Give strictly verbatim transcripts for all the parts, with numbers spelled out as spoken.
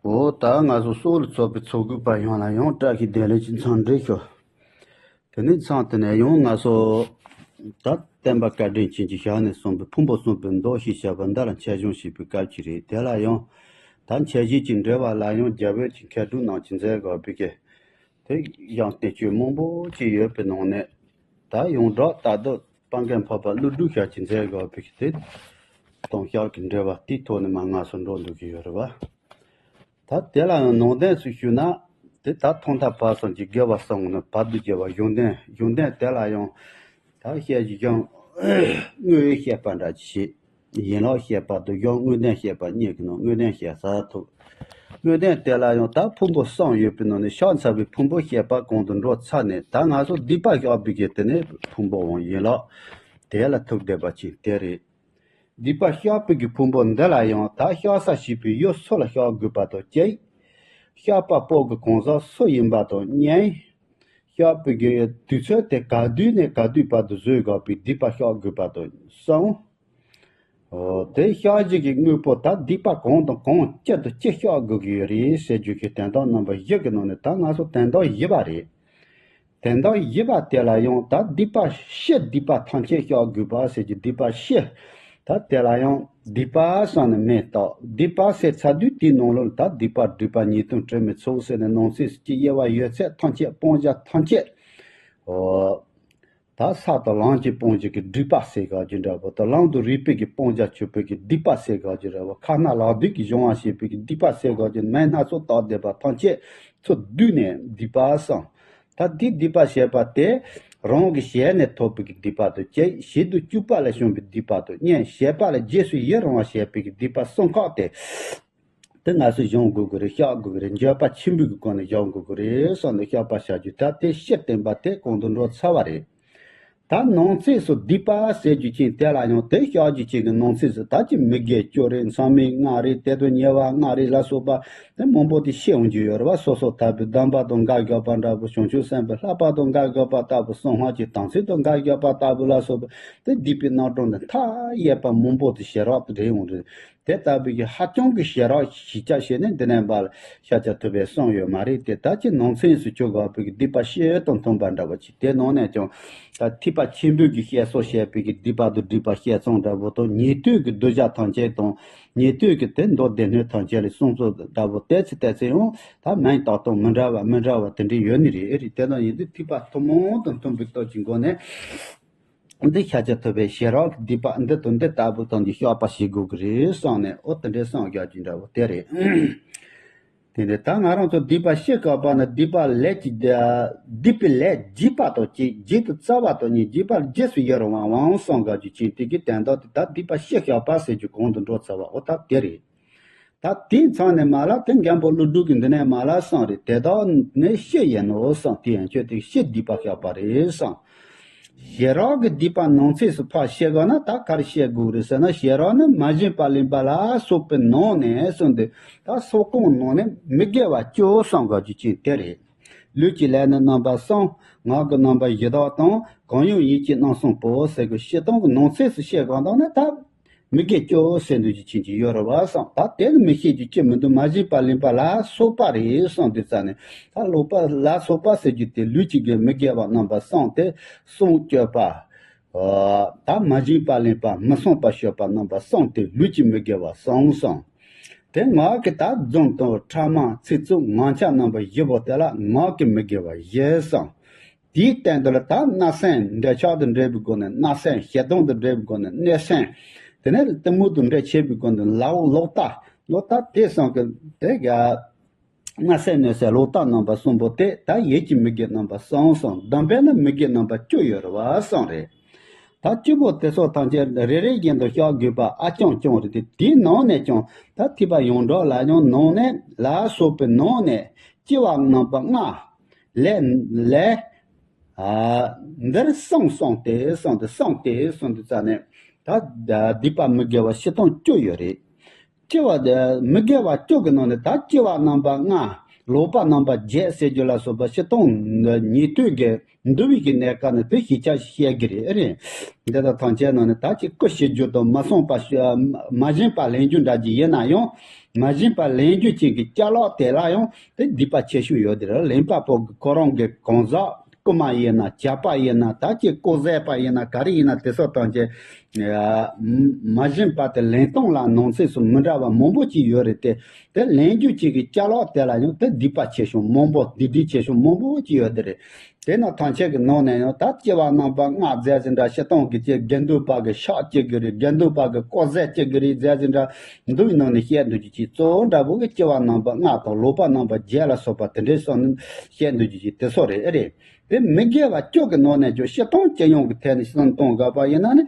འོ་ད་ང་ཚོ་སྲོག་ལ་ཚོགས་པའི་ཚོགས་དགོས་པ་ཡོངས་ལ་ཡང་བཀྲ་ཤིས་བདེ་ལེགས་ཀྱི་འཚམས་འདྲི་ཞུ། དེ་ནས་མཚམས་དེ་ནས་ཡང་ང་ཚོ་ད་བསྟན་པ་བཀའ་དྲིན་ཅན་གྱི་ཞལ་ནས་གསུངས་པའི་ཕུང་པོ་གསུམ་པོའི་མདོ་ཞེས་བྱ་བ་འདི་ལ་འཆད་སྦྱོང་བྱེད་པའི་སྐབས་ཅིག་རེད། དེ་ལ་ཡང་ད་འཆད་བྱེད་ཀྱི་འགྲེལ་པ་ལ་ཡང་རྒྱ་བོད་ཀྱི་མཁས་གྲུབ་རྣམས་ཀྱིས་མཛད་དགོས་པའི་གི་དེ་ཡང་བསྟན་བཅོས་མང་པོ་ཅིག་ཡོད་པའི་ནང་ནས། ད་ཡོངས་གྲགས་ལྟར་དུ་དཔལ་ལྡན་འཕགས་པ་ཀླུ་སྒྲུབ་ཞལ་གྱིས་མཛད་དགོས་པའི་དེ་དང་ཞལ་གྱི་འགྲེལ་པ་དེའི་ཐོག་ནས་མར་ང་ཚོ་འགྲོ་འདུག་གི་ཡོད་རེད་བ། ད་དེ་ལ་ཡང་ནང་དོན་སུ་ཞུས་ན། དེ་ད་ཐོག་མཐའ་བར་གསུམ་གྱི་དགེ་བ་གསུམ་ནི་བར་དུ་གཅོད་པ་གཞུང་དོན། གཞུང་དོན་དེ་ལ་ཡང་ད་བཤད་རྒྱུ་ཀྱང་དངོས་ཡོད་བཤད་པ་འདྲ་ཞིག་ཡན་ལག་བཤད་པ་དང་གཞུང་དངོས་དོན་བཤད་པ་གཉིས་ཀྱི་ནང་དངོས་དོན་བཤད་ས་ཐུབ། དངོས་དོན་དེ་ལ་ཡང་ད་ཕུང་པོ་གསུམ་ཡོད་པའི་ནང་ནས་ཕྱག་འཚལ་བའི་ཕུང་པོ་བཤད་པ་གོང་དུ་འགྲོ་ཚར་ནས། ད་ང་ཚོ་སྡིག་པ་བཤགས་པའི་གི་དེ་ནས་ཕུང་པོའམ་ཡན་ལག་དེ་ལ་ཐུག་བསྡད་པ་ཅིག་དེ་རེད། སྡིག་པ་བཤགས་པའི་གི་ཕུང་པོ་འདི་ལ་ཡང་ད་བཤགས་ས་བྱེད་པའི་ཡུལ་སུ་ལ་བཤགས་དགོས་པ་དང་གཅིག་བཤགས་པ་པོ་གི་གང་ཟག་སུ་ཡིན་པ་དང་གཉིས། བཤགས་པའི་གི་དུས་ཚོད་དེ་ག་དུས་ནས་ག་དུས་བར་དུ་བཟོད་དགོས་པའི་སྡིག་པ་བཤགས་དགོས་པ་དང་གསུམ། འོ། དེ་བཤགས་བྱེད་ཀྱི་དངོས་པོ་ད་སྡིག་པ་གང་དང་གང་ཅི་དང་ཅི་བཤགས་དགོས་ཀྱི་ཡོད་རེད་ཟེར་རྒྱུ་གི་དོན་དག་རྣམ་པ་བཞི་གི་ནང་ནས་ད་ང་ཚོ་དོན་དག་བཞི་པ་རེད། དོན་དག་བཞི་པ་དེ་ལ་ཡང་ད་སྡིག་པ་བཞི་སྡིག་པ་ཐམས་ཅད་བཤགས་དགོས་པ་ཟེར་གྱི་སྡིག་པ་བཞི། ད་དེ་ལ་ཡང་སྡིག་པ་བསམ་ནས་མེ་བཏགས། སྡིག་པ་ཟེར་ཚར་དུས་དེའི་ནང་ལོགས་ལ་ད་སྡིག་པ་སྒྲིབ་པ་ཉེས་ལྟུང་དྲི་མའི་ཚོགས་ཟེར་ནས་ནང་གསེས་སུ་ཀྱི་དབྱེ་བ་ཡོད་ཚད་ཐམས་ཅད་སྤང་བྱ་ཐམས་ཅད། འོ། ད་ས་དང་ལམ་གྱི་སྤོང་བྱེད་ཀྱི་སྒྲིབ་པ་ཟེར་དགོས་ཀྱི་འདྲ་པོ་དང་། ལམ་དུ་རིགས་པའི་གི་སྤང་བྱ་ཆོད་པའི་གི་སྡིག་པ་ཟེར་དགོས་ཀྱི་འདྲ་པོ། ཁ་སྣ་ལག་བདུད་ཀྱིས་སྦྱོང་བ་བྱེད་པའི་གི་སྡིག་པ་ཟེར་དགོས་ཀྱི། མིང་སྣ་ཚོགས་བཏགས་བསྡད་པ་ཐམས་ཅད་ཚུར་བསྡུས་ནས་སྡིག་པ་གསུམ། ད་འདི་སྡིག་པ་བཤད་པ་དེ་རང་གི་ཞལ་ནས་ཐོབ་པའི་གི་སྡིག་པ་དང་གཅིག་བྱེད་དུ་བཅུག་པ་ལས་བྱུང་བའི་སྡིག་པ་དང་གཉིས། བྱས་པ་ལ་རྗེས་སུ་ཡི་རང་བ་བྱེད་པའི་གི་སྡིག་པ་གསུམ་ཁག་དེ། དེ་ང་ཚོས་སྦྱང་དགོས་ཀྱི་རེད། བཤགས་དགོས་ཀྱི་རེད། འགྱོད་པ་ཆེན་པོའི་སྒོ་ནས་སྦྱང་དགོས་ཀྱི་རེད་བསམ་ནས་བཤགས་པ་བྱ་རྒྱུ་ད་དེ་སྤྱིར་བསྟན་པ་དེ་གོང་དུ་འགྲོ་ཚར་བ་རེད། ད་ནང་གསེས་སུ་སྡིག་པ་ཟེར་རྒྱུ་ཅན་དེ་ལ་ཡང་དེ་བཤགས་རྒྱུ་ཅན་གྱི་ནང་གསེས་སུ་ད་ཅི་མི་དགེ་བཅུ་རེད། མཚམས་མེད་ལྔ་རེད། དད་དང་ཉེ་བ་ལྔ་རེད་ལ་སོགས་པ་དེ་མང་པོ་དེ་བཤད་འོང་རྒྱུ་ཡོད་རེད་བ། སོ་སོ་ལྟ་བུའི་སྡོམ་པ་དང་འགལ་འགྱོད་པ་འདྲ་པོ། བྱང་ཆུབ་སེམས་དཔའི་བསླབ་པ་དང་འགལ་འགྱོད་པ་ལྟ་བུ། གསང་སྔགས་ཀྱི་དམ་ཚིག་དང་འགལ་འགྱོད་པ་ལྟ་བུ་ལ་སོགས་པ་དེ་སྡིག་པའི་རྣམ་གྲངས་དེ་མཐའ་ཡས་པ་མང་པོ་དེ་ཞེ་དྲག་ཏུ་རེད་འོང་རེད། དེ་ལྟ་བུའི་གི་ཧ་ཅང་གི་ཞེ་དྲག་ཞིབ་ཆ་བྱས་ནས་འདི་ནས་འབའ་ལ་ཤཱཀྱ་ཐུབ་པས་གསུངས་ཡོད་མ་རེད་དེ། ད་ཅི་ནང་ཚན་སུ་ཆུད་དགོས་པའི་གི་སྡིག་པ་བཤད་དང་མཐུན་པ་འདྲ་བ་ཅིག་དེ་ནང་ནས་ཀྱང་ད་ཐེག་པ་ཆེན་པོའི་གི་བཤད་སྲོལ་བཤད་པའི་གི་སྡིག་པ་དང་སྒྲིབ་པ་བཤད་སྟངས་འདྲ་པོ་དང་། ཉན་ཐོས་ཀྱི་གདུལ་བྱ་ཐམས་ཅད་དང་། ཉན་ཐོས་ཀྱི་དེ་མདོ་སྡེ་སྣོད་ཐམས་ཅད་ལ་གསུངས་ཚུལ་འདྲ་པོ་བལྟས་ཚེ་བལྟས་ཚེ་ཡང་ད་མིང་བཏགས་སྟངས་མི་འདྲ་བ་མི་འདྲ་བ་དེ་འདྲ་ཡོད་ནི་རེད། རེད། དེ་ནང་ཡིན་དུས་ཐེག་པ་ཐུན་མོང་དང་མཐུན་པའི་སྟོབས་ཀྱི་སྒོ་ནས། འདི་ཤཱཀྱ་ཐུབ་པས་ཞེ་དྲག་གི་སྡིག་པ་འདི་དང་འདི་ལྟ་བུ་དང་གི་བཤགས་པ་བྱེད་དགོས་ཀྱི་རེད་བསམ་ནས། འོ་དེ་འདྲའི་བསམ་རྒྱག་རྒྱུ་འདྲ་བོ་དེ་རེད། དེ་ནས་ད་ང་རང་ཚོ་སྡིག་པ་བཤགས་དགོས་པ་ནི་སྡིག་པ་ལས་ཀྱི་སྡིག་པའི་ལས་བགྱིས་པ་དང་གཅིག་བགྱིས་ཏེ་སྩལ་བ་དང་གཉིས། བགྱིས་པ་ལ་རྗེས་སུ་ཡི་རང་བའམ་བསམ་དགོས་རྒྱུ་ཅན་དེ་གི་དོན་དག་དེ་ད་སྡིག་པ་བཤགས་དགོས་པ་ཟེར་རྒྱུ་གོང་དུ་འགྲོ་ཚར་བ་འོ་ད་དེ་རེད། ད་དེའི་མཚམས་ནས་མ་ལ་དེ་མགོན་པོ་ཀླུ་སྒྲུབ་ཀྱིས་འདི་ནས་མ་ལ་གསུངས་རེད། དེ་དག་ནི་བཤགས་ཡིན་ནོ་གསུངས། དེ་ཡན་ཆོད་དེ་བཤགས་སྡིག་པ་བཤགས་པ་རེད་གསུངས། ཞེ་དྲག་གི་སྡིག་པ་ནང་ཚན་སུ་ཕར་བཤད་དགོས་ན་ད་ག་རེ་བཤད་དགོས་རེད་ཟེར་ན། ཞེ་དྲག་ནི་མ་བྱིན་པར་ལེན་པ་ལ་སོགས་པའི་ནང་ནས་གསུངས་ཏེ། ད་སོགས་ཁོངས་ནང་ནས་མི་དགེ་བ་བཅུ་གསུངས་དགོས་རྒྱུ་ཅན་དེ་རེད། ལུས་ཀྱི་ལས་ནི་རྣམ་པ་གསུམ། ངག་གི་རྣམ་པ་བཞི་དག་དང་། གང་ཡོད་ཡིད་ཀྱི་རྣམ་གསུམ་པོ་ཟེར་དགོས། བཤད་སྟངས་ཀྱི་ནང་ཚན་སུ་བཤད་དགོས་དང་ན་ད། མི་དགེ་བཅུ་ཟེར་འདུག་ཅི་ཕྱིན་ཅི་ཡོད་རེད་བ་བསམ། ད་དེ་ནི་མི་ཤེས་རྒྱུ་ཅི་མི་འདུག་མ་བྱིན་པར་ལེན་པ་ལ་སོགས་པ་རེད་བསམ་དུས་ཙ་ནས། ད་ལོག་པ་ལ་སོགས་པ་ཟེར་རྒྱུ་དེ་ལུས་ཀྱི་དགེ་མི་དགེ་བ་རྣམ་པ་གསུམ་དེ་གསུམ་བཅོས་པ། ད་མ་བྱིན་པར་ལེན་པ་མི་བསྲུང་བར་སྤྱོད་པ་རྣམ་པ་གསུམ་དེ་ལུས་ཀྱི་མི་དགེ་བ་གསུམ་གསུམ། དེ་ངག་གི་ད་རྫུན་དང་ཕྲ་མ་ཚིག་རྩུབ་ངག་འཁྱལ་རྣམ་པ་བཞི་པོ་དེ་ལ་ངག་གི་མི་དགེ་བ་བཞི་གསུམ། དེའི་སྟེང་དུ་ལ་ད་བརྣབ་སེམས་འདོད་ཆགས་དང་འབྲེལ་བའི་སྒོ་ནས་བརྣབ་སེམས། ཞེ་སྡང་དང་འབྲེལ་བའི་སྒོ་ནས་གནོད་སེམས། དེ་ནས་གཏི་མུག་དང་འབྲེལ་ཆེ་བའི་སྒོ་ནས་ལོག་ལོག་ལྟ། ལོག་ལྟ་དེ་གསུམ་གྱི་དེ་ག་བརྣབ་སེམས་གནོད་སེམས་ལོག་ལྟ་རྣམ་པ་གསུམ་པོ་དེ་ད་ཡིད་ཀྱི་མི་དགེ་རྣམ་པ་གསུམ་གསུམ། སྡོམ་པས་ནི་མི་དགེ་རྣམ་པ་བཅུ་ཡོད་རེད་བ་གསུམ་རེད། ད་བཅུ་པོ་དེ་ཚོ་ཐམས་ཅད་རེ་རེ་བཞིན་དུ་བཤགས་དགོས་པ་ཨ་རྐྱང་རྐྱང་རེད་དེ། དེའི་ནང་ནས་ཀྱང་ད་ཐེག་པ་ཡོངས་གྲགས་ལ་ཡང་ནང་ནས་ལ་སོགས་པའི་ནང་ནས་སྐྱེ་བ་རྣམ་པ་ལྔ། ལས་ལས། ཨ། འདིར་གསུམ་གསུམ་སྟེ་གསུམ་སྟེ་གསུམ་སྟེ་གསུམ་སྟེ་ཙ་ནས། ད་སྡིག་པ་མི་དགེ་བ་བཤད་སྟངས་བཅུ་ཡོད་རེད། སྐྱེ་བ་དེ་མི་དགེ་བ་བཅུ་གི་ནང་ནས་ད་སྐྱེ་བ་རྣམ་པ་ལྔ། ལོག་པ་རྣམ་པ་བརྒྱད་ཟེར་རྒྱུ་ལ་སོགས་པ་སྤྱིར་བཏང་ཉན་ཐོས་ཀྱི་འདུལ་བའི་གི་གནས་སྐབས་ནས་དེ་ཞིབ་ཆ་བཤད་གི་རེད། ཨེ་རེད། འདི་དག་ཐམས་ཅད་ནང་ནས་ད་ཅིག་སྐུ་ཞི་རྒྱུ་དང་མ་བསྲུངས་པ་མ་བཞེངས་པ་ལེན་རྒྱུ་འདྲ་ཅིག་ཡིན་ན་ཡང་། མ་བཞེངས་པ་ལེན་རྒྱུ་ཅན་གྱི་ཅ་ལག་དེ་ལ་ཡང་དེ་སྡིག་པ་ཆེ་ཤོས་ཡོད་དེ་རེད། ལེན་པ་པོ་གི་ཁོ་རང་གི་གང་ཟག་རྐུན་མ་ཡིན་ན་ཇག་པ་ཡིན་ན་ད་ཅིག་ལྐོག་ཟ་པ་ཡིན་ན་ག་རེ་ཡིན་ན་དེ་ཚོ་ཐམས་ཅད་མ་བཞེངས་པ་དེ་ལེན་སྟངས་ལ་ནང་གསེས་སུ་མི་འདྲ་བ་མང་པོ་ཅིག་ཡོད་རེད་དེ། དེ་ལེན་རྒྱུ་ཅན་གྱི་ཅ་ལག་དེ་ལ་ཡང་དེ་སྡིག་པ་ཆེ་ཆུང་མང་པོ་སྡིག་སྒྲིབ་ཆེ་ཆུང་མང་པོ་ཅིག་ཡོད་དེ་རེད། དེ་ན་ཐམས་ཅད་ཀྱི་ནང་ནས་ཡང་ད་སྐྱེ་བ་རྣམ་པ་ལྔ་མཛད་ཟིན་འདྲ་སྤྱིར་བཏང་གི་ཅིག་དགེ་འདུན་པ་གི་ཕྱག་བྱེད་ཀྱི་རེད། དགེ་འདུན་པ་གི་ལྐོག་ཟ་བྱེད་ཀྱི་རེད་མཛད་ཟིན་འདྲ་འདུལ་བའི་ནང་ནས་བཤད་འདུག་རྒྱུ་ཅིག་གཙོ་བོ་འདྲ་པོ་གི་སྐྱེ་བ་རྣམ་པ་ལྔ་དང་ལོག་པ་རྣམ་པ་བརྒྱད་ལ་སོགས་པ་དེ་འདྲའི་སོགས་ནས་བཤད་འདུག་རྒྱུ་ཅིག་དེ་ཚོ་རེད། ཨེ་རེད། དེ་མི་དགེ་བ་བཅུ་གི་ནང་ནས་ཀྱང་སྤྱིར་བཏང་སྤྱི་ཡོངས་ཀྱི་ཐད་ནས་བསམ་གཏོང་དགོས་པ་ཡིན་ན་ནི།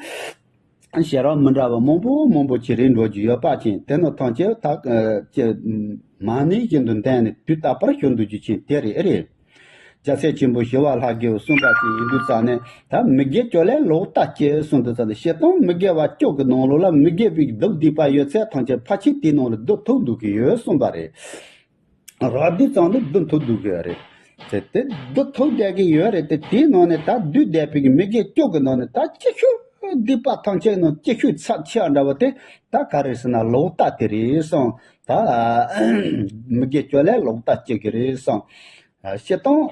ཞལ་རག་མི་འདྲ་བ་མང་པོ་མང་པོ་ཅིག་རེད་འགྲོ་རྒྱུ་ཡོད་པ་ཅན་དེ་ནི་ཐམས་ཅད་ད་ཀྱི་མ་ཎི་བཞིན་དུ་འདོན་ནས་དུས་རྟག་པར་ཞུ་འདུག་རྒྱུ་ཅན་དེ་རེད། ཨེ་རེད། རྒྱལ་སྲས་ཆེན་པོ་ཞི་བ་ལྷ་དགེ་བའི་གསུངས་པ་ཅིག་ཡིན་དུས་ཙང་ནས་ད་མི་དགེ་བཅུ་ལས་ལོག་ལྟ་སྐྱེ་གསུངས་དུས་ཙང་ནས་སྤྱིར་བཏང་མི་དགེ་བ་བཅུ་གི་ནང་ལོགས་ལ་མི་དགེ་བའི་སྡིག་པ་ཡོད་ཚད་ཐམས་ཅད་ཕལ་ཆེར་དེའི་ནང་ལ་བསྡུ་ཐུབ་འདུག་གི་ཡོད་གསུངས་པ་རེད། རག་དུས་ཙམ་དུ་བསྡུ་ཐུབ་འདུག་གི་རེད། དེ་དེ་བསྡུ་ཐུབ་བསྡད་ཀྱི་ཡོད་རེད་དེ་དེའི་ནང་ནས་ད་བསྡུས་བསྡད་པའི་གི་མི་དགེ་བཅུ་གི་ནང་ནས་ད་སྐྱེ་ཤོས་སྡིག་པ་ཐམས་ཅད་ནང་སྐྱེ་ཤོས་ཚབས་ཆེ་བ་འདྲ་བ་དེ་ད་ག་རེ་ཟེར་ན་ལོག་ལྟ་དེ་རེད་གསུངས། ད་མི་དགེ་བཅུ་ལས་ལོག་ལྟ་སྐྱེ་གི་རེད་གསུངས། སྤྱིར་བཏང་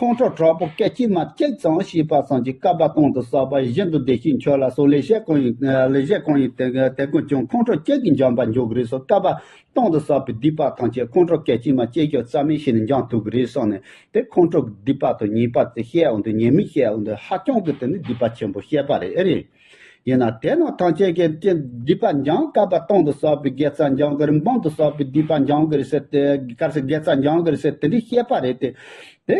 ཁོང་ཁྲོ་དྲག་པོ་སྐད་ཅིག་མ་གཅིག་ཙམ་ཞིག་པ་ཙམ་གྱིས་བསྐལ་པ་སྟོང་དུ་བསགས་པ་བཞིན་དུ་བདེ་གཤེགས་མཆོག་ལ་སོགས་ལེགས་བཤད་གང་ཡིན་ལེགས་བཤད་གང་ཡིན་དེ་དེ་ཀུན་ཀྱང་ཁོང་ཁྲོ་གཅིག་གིས་འཇོམས་པར་འགྱུར་གྱི་རེད་གསུངས། བསྐལ་པ་སྟོང་དུ་བསགས་པའི་སྡིག་པ་ཐམས་ཅད་ཁོང་ཁྲོ་སྐད་ཅིག་མ་གཅིག་ཀྱང་རྩ་མེད་བྱས་ནས་འཇོམས་ཐུབ་ཀྱི་རེད་གསུངས་ནས་དེ་ཁོང་ཁྲོ་སྡིག་པ་དང་ཉེས་པ་དེ་བཤད་འོང་དུས་ཉེས་དམིགས་བཤད་འོང་དུས་ཧ་ཅང་གི་དེ་ནི་སྡིག་པ་ཆེན་པོ་བཤད་པ་རེད། ཨེ་རེད། ཡིན་ན་དེ་ནང་ཐམས་ཅད་ཀྱི་སྡིག་པ་འཇོམས། བསྐལ་པ་སྟོང་དུ་བསགས་པའི་དགེ་རྩ་འཇོམས་ཀྱི་རེད། འབུམ་དུ་བསགས་པའི་སྡིག་པ་འཇོམས་ཀྱི་རེད་ཟེར་ཏེ་ག་རེ་ཟེར་དགེ་རྩ་འཇོམས་ཀྱི་རེད་ཟེར་དེ་འདྲའི་བཤད་པ་རེད་དེ། དེ་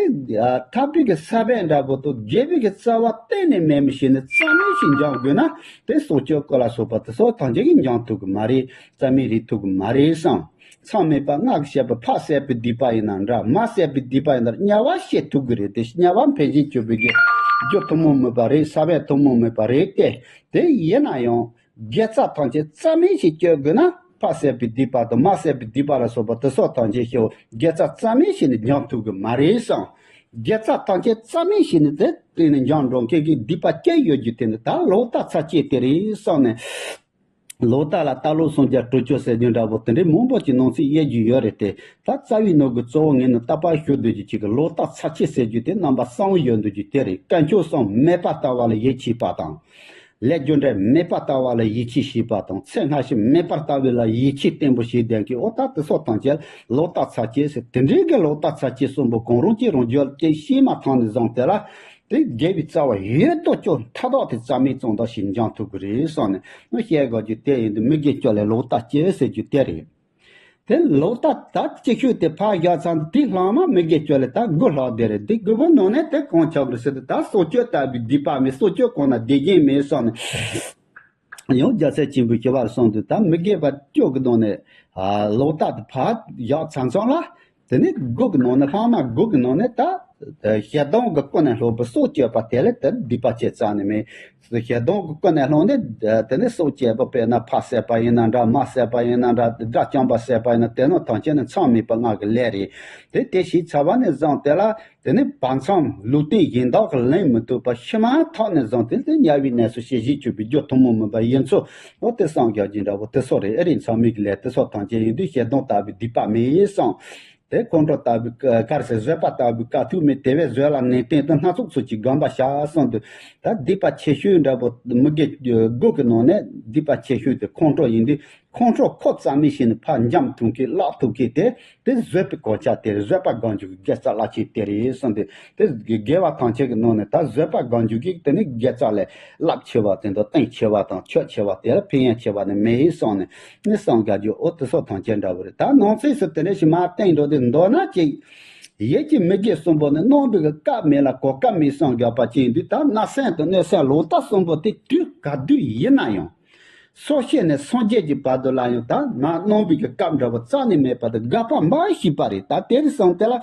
ཐར་པའི་གི་ས་བོན་འདྲ་པོ་དང་དགེ་བའི་གི་རྩ་བ་གཏན་ནས་མེད་མི་ཤེས་ནས་རྩ་མེད་ཞིག་འཇོམས་དགོས་ན་དེ་སྲོག་གཅོད་ཀུན་ལ་སོགས་པ་དེ་སོགས་ཐམས་ཅད་ཀྱིས་འཇོམས་ཐུབ་ཀྱི་མ་རེད། རྩ་མེད་རིག་ཐུབ་ཀྱི་མ་རེད་བསམ། མཚམས་མེད་པ་སྔགས་བཤད་པ་ཕར་བསད་པའི་སྡིག་པ་ཡིན་ན་འདྲ་མར་བསད་པའི་སྡིག་པ་ཡིན་ན་འདྲ་དམྱལ་བ་སྐྱེ་ཐུབ་ཀྱི་རེད་དེ་དམྱལ་བ་འཕེན་བྱེད་གཅོད་པའི་གི་རྒྱུ་ཐུན་མོང་མིན་པ་རེད། ས་བོན་ཐུན་མོང་མིན་པ་རེད་དེ། དེ་ཡིན་ན་ཡང་དགེ་རྩ་ཐམས་ཅད་རྩ་མེད་ཞིག་གཅོད་དགོས་ན་ཕར་བསད་པའི་སྡིག་པ་དང་མར་བསད་པའི་སྡིག་པ་ལ་སོགས་པ་དེ་སོགས་ཐམས་ཅད་ཤོག་དགེ་རྩ་རྩ་མེད་ཞིག་ནི་འཇོམས་ཐུབ་ཀྱི་མ་རེད་བསམ། དགེ་རྩ་ཐམས་ཅད་རྩ་མེད་ཞིག་ནི་དེ་དེ་ནི་འཇོམས་འགྲོ་མཁན་གྱི་སྡིག་པ་སྐྱེ་ཡོད་རྒྱུ་དེ་ནི་ད་ལོག་ལྟ་ཚར་གཅོད་དེ་རེད་བསམ་ནས། ལོག་ལྟ་ལ་ལྟ་ལོག་སུམ་བརྒྱ་དྲུག་ཅུ་ཟེར་རྒྱུ་འདྲ་པོ་དེ་འདྲའི་མང་པོ་ཅིག་ནང་ཚིག་དབྱེ་རྒྱུ་ཡོད་རེད་དེ། ད་རྩ་བའི་ནང་གི་གཙོ་བོ་ངས་ནི་རྟག་པར་ཞུ་འདོད་རྒྱུ་ཅིག་གི་ལོག་ལྟ་ཚར་གཅོད་ཟེར་རྒྱུ་དེ་རྣམ་པ་གསུམ་ཡོད་འདོད་རྒྱུ་དེ་རེད། དཀོན་མཆོག་གསུམ་མེད་པར་ལྟ་བ་ལ་ཡིད་ཆེས་པ་དང་། ལས་རྒྱུ་འབྲས་མེད་པར་ལྟ་བ་ལ་ཡིད་ཆེས་བྱེད་པ་དང་། ཚེ་སྔ་ཕྱི་མེད་པར་ལྟ་བ་ལ་ཡིད་ཆེས་བརྟན་པོ་བྱེད་ལྡན་གྱི་འོ་ད་དེ་སོགས་ཐམས་ཅད་ལོག་ལྟ་ཚར་གཅོད་ཟེར་དེ་འདྲའི་གི་ལོག་ལྟ་ཚར་གཅོད་གསུམ་པོ་གང་རུང་གཅིག་རང་རྒྱུད་ཀྱི་ཤེས་མ་ཐག་ནས་བཟུང་སྟེ་ལ། དེ་དགེ་བའི་རྩ་བ་ཡོད་དོ་ཅོག་མཐའ་དག་དེ་རྩ་མེད་ཙམ་དག་ཞིག་འཇོམས་ཐུབ་ཀྱི་རེད་བསམ་ནས་ནི་བཤད་དགོས་རྒྱུ་དེ་ཡིན་དུས་མི་དགེ་བཅུ་ལས་ལོག་ལྟ་སྐྱེ་ཟེར་རྒྱུ་དེ་རེད། དེ་ལོག་ལྟ་ད་གཅིག་ཤོས་དེ་ཕར་བཞག་ཚར་དུས་དེ་ལྷག་མ་མི་དགེ་བཅུ་ལས་ད་དགུ་ལྷག་དེ་རེད། དེ་དགུ་པོ་ནང་ནས་དེ་གང་ཆགས་པ་རེད་ཟེར་དུས་ད་སྲོག་གཅོད་ལྟ་བུའི་སྡིག་པ་མེད། སྲོག་གཅོད་གོང་ན་སྡིག་རྒྱན་མེད་བསམ་ནས། ཡང་རྒྱལ་སྲས་ཆེན་པོས་ཞི་བར་གསུངས་དུས་ད་མི་དགེ་བ་བཅུ་གི་ནང་ནས་ལོག་ལྟ་དེ་ཕར་བཞག་ཚར་ཙང་ལ། དེ་ནས་དགུ་གི་ནང་ནས་ལྷག་མ་དགུ་གི་ནང་ནས་ད་ཞེ་སྡང་གི་ཀུན་ནས་སློང་བའི་སྲོག་གཅོད་པ་དེ་ལས་དེ་སྡིག་པ་ཆེ་རྩ་ནས་མེད། ཞེ་སྡང་གི་ཀུན་ནས་སློང་ནས་དེ་ནས་སྲོག་གཅོད་པ་དཔེར་ན་ཕ་བསད་པ་ཡིན་ན་འདྲ་མ་བསད་པ་ཡིན་ན་འདྲ་དགྲ་བཅོམ་པ་བསད་པ་ཡིན་ན་དེ་ནང་ཐམས་ཅད་ནི་མཚམས་མེད་པའི་སྔགས་ཀྱི་ལས་རེད། དེ་དེ་ཞིག་ཚར་བ་ནས་བཟུང་དེ་ལ། དེ་ནས་བར་མཚམས་ལུས་རྟེན་གཞན་དག་གིས་ལེན་མི་ཐུབ་པ་ཕྱི་མ་ཐོག་ནས་བཟུང་སྟེ་དེ་དམྱལ་བའི་གནས་སུ་ཞི་བྱེད་གཅོད་པའི་རྒྱུ་ཐུན་མོང་མིན་པ་ཡིན་ཚུལ་ལོ་དེ་སངས་རྒྱས་ཀྱི་འདྲ་པོ་དེ་སོགས་རེད། ཨེ་རེད། མཚམས་མེད་ཀྱི་ལས་དེ་སོགས་ཐམས་ཅད་ཡིན་དུས་ཞེ་སྡང་ལྟ་བུའི་སྡིག་པ་མེད་གསུངས། དེ་ཁོང་ཁྲོ་ལྟ་བུའི་དཀར་ཟས་བཟོད་པ་ལྟ་བུའི་དཀའ་ཐུབ་མེད། དེ་བས་བཟོད་ལ་ནན་ཏན་དུ་སྣ་ཚོགས་ཚུལ་གྱིས་བསྒོམ་པར་བྱ་གསུངས་དུས་ད་སྡིག་པ་ཆེ་ཤོས་འདྲ་པོ་མི་དགེ་དགུ་གི་ནང་ནས་སྡིག་པ་ཆེ་ཤོས་དེ་ཁོང་ཁྲོ་ཡིན་དུས། ཁོང་ཁྲོ་ཁོ་རྩ་མེད་བྱས་ནས་ཕར་འཇོམས་ཐུབ་མཁན་བརླག་ཐུབ་མཁན་དེ་དེ་བཟོད་པའི་གོ་ཆ་དེ་རེད། བཟོད་པ་སྒོམ་རྒྱུ་གི་དགེ་རྩ་རླབས་ཆེན་དེ་རེད་གསུངས་ཏེ། དེ་དགེ་བ་ཐམས་ཅད་ཀྱི་ནང་ནས་ད་བཟོད་པ་སྒོམ་རྒྱུ་གི་དེ་ནི་དགེ་རྩ་ལས་རླབས་ཆེ་བ་དེ་འདྲ་གཏིང་ཆེ་བ་དང་ཆོད་ཆེ་བ་དེ་ལ་ཕན་ཡོན་ཆེ་བ་ནི་མེད་གསུངས་ནས་ནི་སངས་རྒྱས་ཀྱི་འོ་དེ་སོགས་ཐམས་ཅད་འདྲ་བོ་རེད། ད་ནང་གསེས་སུ་དེ་འདྲ་ཞིག་མར་བསྟན་འགྲོ་དུས་མདོར་ན་ཅིག་ཡིད་ཀྱི་མི་དགེ་གསུམ་པོ་ནི་རྣམ་པའི་གི་སྐབས་མེད་ལ་གོ་སྐབས་མེད་སངས་རྒྱས་པ་ཅིག་ཡིན་དུས་ད་བརྣབ་སེམས་དང་གནོད་སེམས་ལོག་ལྟ་གསུམ་པོ་དེ་དུས་ག་དུས་ཡིན་ན་ཡང་། སོ་སྐྱེ་ནས་སངས་རྒྱས་ཀྱི་བར་དུ་ལ་ཡང་ད་ང་རྣམ་པའི་གི་སྐབས་འདྲ་བོ་རྩ་ནས་མེད་པ་དེ་དགག་པ་མ་ཞིག་པ་རེད། ད་དེ་རིང་སང་དེ་ལ་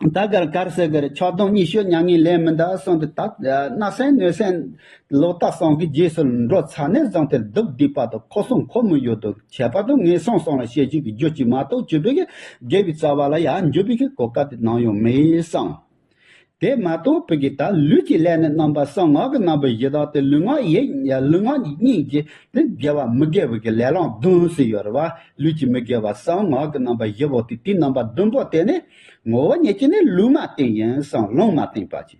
ད་གར་གར་ཟེར་གི་རེད། ཆགས་སྡང་གཉིད་ཤོར་མྱ་ངན་ལས་མི་འདའ་གསུངས་ཏེ། ད་བརྣབ་སེམས་གནོད་སེམས་ལོག་ལྟ་གསུམ་གྱི་རྗེས་སུ་འགྲོ་ཚར་ནས་བཟུང་སྟེ་སྡུག་བསྡུས་པ་དང་ཁོ་སོང་ཁོ་མི་ཡོད་དོ། ཁྱད་པར་དུ་ངན་སོང་གསུམ་ལ་སྐྱེ་བྱེད་ཀྱི་རྒྱུ་གཅིག་མ་གཏོགས་སྤྱོད་པའི་གི་དགེ་བའི་རྩ་བ་ལ་ཡང་འཇུག་པའི་གི་གོ་སྐབས་དེ་ནམ་ཡང་མེད་གསུངས། དེ་མ་གཏོགས་པའི་གི་ད་ལུས་ཀྱི་ལས་ནི་རྣམ་པ་གསུམ། ངག་གི་རྣམ་པ་བཞི་དག་སྟེ། ལུས་ངག་ཡིད། ལུས་ངག་གཉིས་ཀྱི་དེ་དགེ་བ་མི་དགེ་བའི་གི་ལས་ལམ་བདུན་ཟེར་ཡོད་རེད་བ། ལུས་ཀྱི་མི་དགེ་བ་གསུམ། ངག་གི་རྣམ་པ་བཞི་པོ་དེ། དེའི་རྣམ་པ་བདུན་པོ་དེ་ནི་ངོ་བོ་ཉིད་ཀྱིས་ནི་ལུས་མ་བསྟན་ཡིན་གསུངས། ལུས་མ་བསྟན་པ་ཅིག་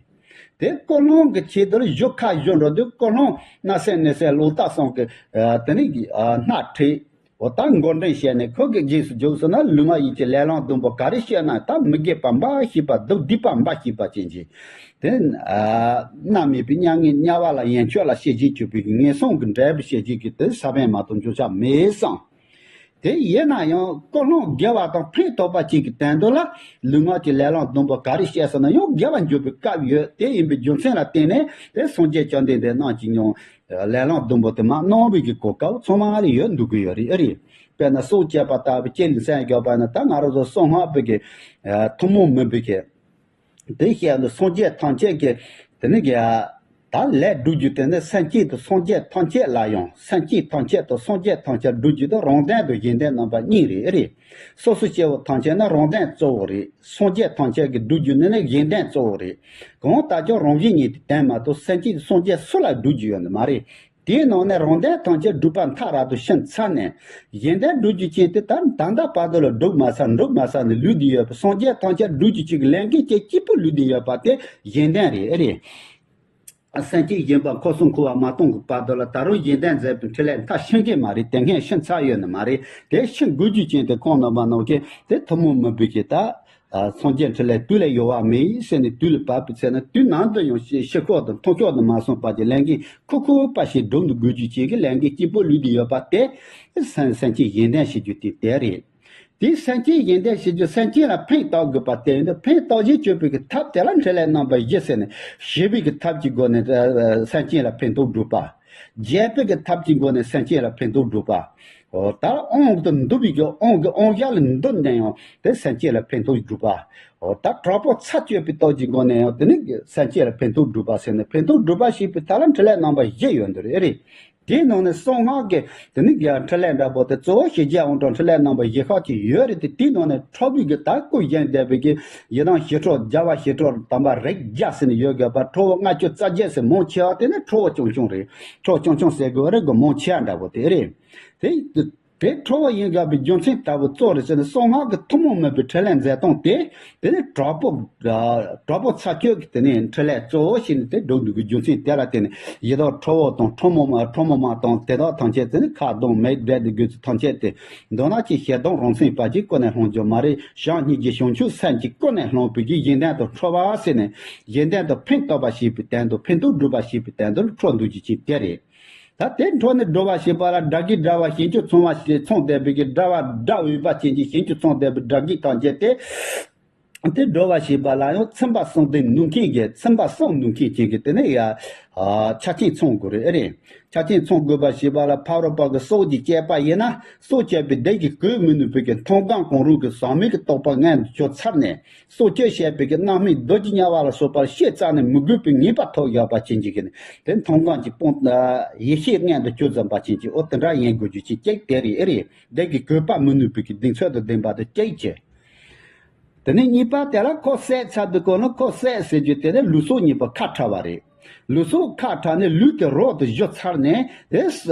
དེ་ཀུན་སློང་གི་ཆེད་དུ་གཞུག་ཁ་གཞུག་འགྲོ་དུས། ཀུན་སློང་བརྣབ་སེམས་གནོད་སེམས་ལོག་ལྟ་གསུམ་གྱི་དེ་ནི་སྣ་ཁྲིད། འོ་ད་མགོ་འདྲེན་བྱས་ནས་ཁོ་གི་རྗེས་སུ་འཇུག་སོང་ན། ལུས་ངག་ཡིད་ཀྱི་ལས་ལམ་བདུན་པོ་ག་རེ་བཤད་ན། ད་མི་དགེ་བ་འབའ་ཞིག་པ། སྡུག་བསྡུས་པ་འབའ་ཞིག་པ་ཅན་གྱི་དེ་མནར་མེད་པའི་མྱ་ངན་དམྱལ་བ་ལ་ཡན་ཆོད་ལ་སྐྱེ་བྱེད་སྤྱོད་པའི་ངན་སོང་གི་འབྲས་བུ་སྐྱེ་བྱེད་ཀྱི་དེ་ས་བོན་མ་གཏོགས་འཇུག་བྱ་མེད་གསུངས། དེ་ཡིན་ན་ཡང་ཀུན་སློང་དགེ་བ་དང་ཕན་ཐོགས་པ་ཅིག་གི་དོན་དུ་ལ། ལུས་ངག་གི་ལས་ལམ་བདུན་པོ་ག་རེ་བཤད་སོང་ན་ཡང་དགེ་བ་འཇུག་པའི་སྐབས་ཡོད། དེ་ཡིན་པའི་རྒྱུ་མཚན་ལ་བརྟེན་ནས་དེ་སངས་རྒྱས་བཅོམ་ལྡན་འདས་རྣམས་ཀྱིས་ཡང་ལས་ལམ་བདུན་པོ་དེ་མ་གནང་བའི་གི་གོ་སྐབས་ཚང་མ་ལ་ཡོད་འདུག་གི་ཡོད་རེད། ཨེ་རེད། དཔེར་ན་སྲོག་བཅད་པ་ལྟ་བུ་སྤྱི་ལ་མཚོན་རྒྱག་པ་ན། ད་ང་རང་ཚོ་གསང་སྔགས་པའི་གི་ཐུན་མོང་མིན་པའི་གི་དེ་བཤད་ན། སངས་རྒྱས་ཐམས་ཅད་ཀྱི་དེ་ནི་གི་ད་ལས་སྒྲུབ་རྒྱུ་དེ་ནི་སེམས་ཅན་དང་སངས་རྒྱས་ཐམས་ཅད་ལ་ཡང་། སེམས་ཅན་ཐམས་ཅད་དང་སངས་རྒྱས་ཐམས་ཅད་སྒྲུབ་རྒྱུ་དེ་རང་དོན་དང་གཞན་དོན་རྣམ་པ་གཉིས་རེད། ཨེ་རེད། སོ་སོ་སྐྱེ་བོ་ཐམས་ཅད་ནི་རང་དོན་གཙོ་བོ་རེད། སངས་རྒྱས་ཐམས་ཅད་ཀྱི་སྒྲུབ་རྒྱུ་ནི་ནི་གཞན་དོན་གཙོ་བོ་རེད། གང་ལྟར་ཀྱང་རང་གཞན་གཉིས་དེ་དོན་མ་གཏོགས་སེམས་ཅན་སངས་རྒྱས་སུ་ལ་སྒྲུབ་རྒྱུ་ཡོད་ནི་མ་རེད། དེའི་ནང་ནས་རང་དོན་ཐམས་ཅད་སྒྲུབ་པ་མཐའ་རབ་ཏུ་ཕྱིན་ཚར་ནས། གཞན་དོན་སྒྲུབ་རྒྱུ་ཅན་དེ་ད་ད་ལྟ་བར་དུ་ལ་སྒྲུབ་མ་ཚར། སྒྲུབ་མ་ཚར་ནས་ལུས་བསྡད་ཡོད་པ། སངས་རྒྱས་ཐམས་ཅད་སྒྲུབ་རྒྱུ་ཅིག་གི་ལས་འགན་ཅན་གཅིག་པུ་ལུས་བསྡད་ཡོད་པ་དེ་གཞན་དོན་རེད། ཨེ་རེད། སེམས་ཅན་གཞན་པ་འཁོར་གསུམ་འཁོར་བ་མ་སྟོངས་ཀྱི་བར་དུ་ལ་ད་རུང་གཞན་དོན་མཛད་པའི་འཕྲིན་ལས་མཐར་ཕྱིན་གྱི་མ་རེད། དེ་སྔོན་ཕྱིན་ཚར་ཡོད་ནི་མ་རེད། དེ་ཕྱིན་དགོས་རྒྱུ་ཅན་དེ་གང་རྣམ་པ་རྣམས་ཀྱིས་དེ་ཐུན་མོང་མིན་པའི་གི་ད་སངས་རྒྱས་འཕྲིན་ལས་དུས་ལས་ཡོལ་བ་མེད་ཟེར་ནས། དུས་ལ་བབ་པའི་ཚེ་ན་དུས་ནམ་དུ་ཡང་ཕྱི་ཕྱི་ཁོག་དང་ཐོག་ཁོག་ཏུ་མ་སོང་བར་གྱི་ལས་འགན་ཁུར་ཁུར་པ་ཞིག་སྒྲུབ་འདུག་དགོས་རྒྱུ་ཅན་གྱི་ལས་འགན་གཅིག་པུ་ལུས་བསྡད་ཡོད་པ་དེ་སེམས་སེམས་ཅན་གཞན་དོན་བྱེད་རྒྱུ་དེ་དེ་རེད། དེ་སེམས་ཅན་གཞན་དོན་བྱེད་རྒྱུ། སེམས་ཅན་ལ་ཕན་བཏགས་དགོས་པ་དེ་ཡིན་དུས། ཕན་བཏགས་བྱེད་སྤྱོད་པའི་གི་ཐབས་དེ་ལ་འཕྲིན་ལས་རྣམ་པ་བཞི་ཟེར་ནས། བྱེད་པའི་གི་ཐབས་ཀྱི་སྒོ་ནས་ཨ་སེམས་ཅན་ལ་ཕན་ཐོགས་སྒྲུབ་པ། བྱེད་པའི་གི་ཐབས་ཀྱི་སྒོ་ནས་སེམས་ཅན་ལ་ཕན་ཐོགས་སྒྲུབ་པ། འོ་ད་དབང་དུ་འདུ་བའི་གི་དབང་གི་དབང་བཞག་ལ་འདུ་ནས་ཡང་དེ་སེམས་ཅན་ལ་ཕན་ཐོགས་སྒྲུབ་པ། འོ་ད་དྲག་པོ་ཚར་གཅོད་པའི་སྟོབས་ཀྱི་སྒོ་ནས་ཡང་དེ་ནི་སེམས་ཅན་ལ་ཕན་ཐོགས་སྒྲུབ་པ་ཟེར་ནས། ཕན་ཐོགས་སྒྲུབ་པ་ཞེས་པའི་ཐད་ལ་འཕྲིན་ལས་རྣམ་པ་བཞི་ཡོད་འདི་རེད། ཨེ་རེད། དེའི་ནང་ནས་གསང་སྔགས་ཀྱི་དེ་ནི་འཕྲིན་ལས་འདྲ་པོ་དེ་གཙོ་བོ་ཞི་རྒྱས་དབང་དྲག་འཕྲིན་ལས་རྣམ་པ་བཞི་ཁག་ཅིག་ཡོད་རེད་དེ། དེའི་ནང་ནས་ཁྲོ་བོའི་གི་ད་སྐུ་བཞེངས་བསྡད་པའི་གི་ཡི་དམ་ཞི་ཁྲོ། རྒྱལ་བ་ཞི་ཁྲོ་དམ་པ་རིགས་བརྒྱ་ཟེར་ནས་ཡོད་དགོས་པ། ཁྲོ་བོ་ལྔ་བཅུ་རྩ་བརྒྱད་ཟེར་མང་ཆེ་བ་དེ་ནི་ཁྲོ་བོ་ཆུང་ཆུང་རེད། ཁྲོ་བོ་ཆུང་ཆུང་ཟེར་དགོས་རེད་གི། མང་ཆེ་བ་འདྲ་པོ་དེ་རེད། དེ་དེ་ཁྲོ་བོ་ཡིན་དགོས་པའི་རྒྱུ་མཚན་ལྟ་བུ་གཙོ་རེད་ཟེར་ནས། གསང་སྔགས་ཀྱི་ཐུན་མོང་མིན་པའི་འཕྲིན་ལས་མཛད་སྟངས་དེ། དེ་ནི་དྲག་པོ་ཨ་དྲག་པོ་ཚར་གཅོད་ཀྱི་དེ་ནི་འཕྲིན་ལས་གཙོ་བོ་ཞིག་ནི་དེ་སྒྲུབ་འདུག་གི་རྒྱུ་མཚན་དེ་ལ་བརྟེན་ནས། ཡི་དམ་ཁྲོ་བོ་དང་ཁྲོ་མོ་མ་ཁྲོ་མོ་མ་དང་དེ་དག་ཐམས་ཅད་དེ་ནི་ཁ་གདོང་མིག་འབྲས་དེ་དགོས་ཚུལ་ཐམས་ཅད་དེ། མདོར་ན་ཅིག་ཞེ་སྡང་རང་སེམས་པ་ཅིག་ཀུན་ནས་སློང་རྒྱུ་མ་རེད། བྱམས་སྙིང་རྗེ་བྱང་ཆུབ་སེམས་ཀྱིས་ཀུན་ནས་སློང་བའི་གི་གཞན་དོན་དུ་ཁྲོ་བ་ཟེར་ནས། གཞན་དོན་དུ་ཕན་བཏགས་པ་ཞེས་པའི་དོན་དུ། ཕན་ཐོགས་སྒྲུབ་པ་ཞེས་པའི་དོན་དུ་ཁྲོ་འདུག་རྒྱུ་ཅིག་དེ་རེད། ད་དེ་འཕྲོ་ནས་སྒྲོལ་བ་ཞེས་པ་ལ་དགྲ་བགེགས་དགྲ་བ་གཞན་གྱིས་ཚོང་བ་ཞེས་ཚོང་བསྡད་པའི་གི་དགྲ་བ་དགྲ་འོས་པ་ཅན་གྱི་གཞན་གྱིས་ཚོང་བསྡད་པའི་དགྲ་བགེགས་ཐམས་ཅད་དེ། དེ་སྒྲོལ་བ་ཞེས་པ་ལ་ཡང་ཚིམ་པ་གསུམ་ལྡན་ནུས་མཁན་གྱི། ཚིམ་པ་གསུམ་ནུས་མཁན་ཅན་གྱི་དེ་ནས་ཡ་ཨ་ཆ་རྐྱེན་ཚང་དགོས་རེད། ཨེ་རེད། ཆ་རྐྱེན་ཚང་དགོས་པ་ཞེས་པ་ལ་ཕ་རོལ་པོ་གི་སྲོག་གཅོད་བྱས་པ་ཡིན་ན། སྲོག་གཅོད་པའི་བདུད་ཀྱིས་གོས་མི་ནུས་པའི་གི་མཐོང་སྒང་གང་རུང་གི་ཟག་མེད་ཀྱི་རྟོགས་པ་མངོན་དུ་གྱུར་ཚར་ནས། སྲོག་གཅོད་བྱས་པའི་གི་རྣམ་སྨིན་རྡོ་རྗེ་དམྱལ་བ་ལ་སོགས་པར་ཤེས་ཙམ་ནས་མི་དགོས་པའི་ངེས་པ་ཐོབ་ཡོད་པ་ཅན་གྱི་གི་ནི། དེ་མཐོང་སྒང་གི་སྤོང་ཡེ་ཤེས་མངོན་དུ་གྱུར་ཙམ་པ་ཅན་གྱི། འོ་དེ་འདྲ་ཡིན་དགོས་རྒྱུ་ཅིག་གཅིག་དེ་རེད། ཨེ་རེད། བདུད་ཀྱིས་གོས་པ་མི་ནུས་པའི་གི་གདེང་ཚོད་དང་ལྡན་པ་དེ་གཅིག་བྱས། དེ་ནས་གཉིས་པ་དེ་ལ་ཁོ་བསད་ཚར་དུས་གོ་ནོ། ཁོ་བསད་ཟེར་རྒྱུ་དེ་ནི་ལུས་སྲོག་གཉིས་པོ་ཁ་བྲལ་བ་རེད། ལུས་སྲོག་ཁ་བྲལ་ནས་ལུས་དེ་རབ་ཏུ་བཞུ་ཚར་ནས། དེ་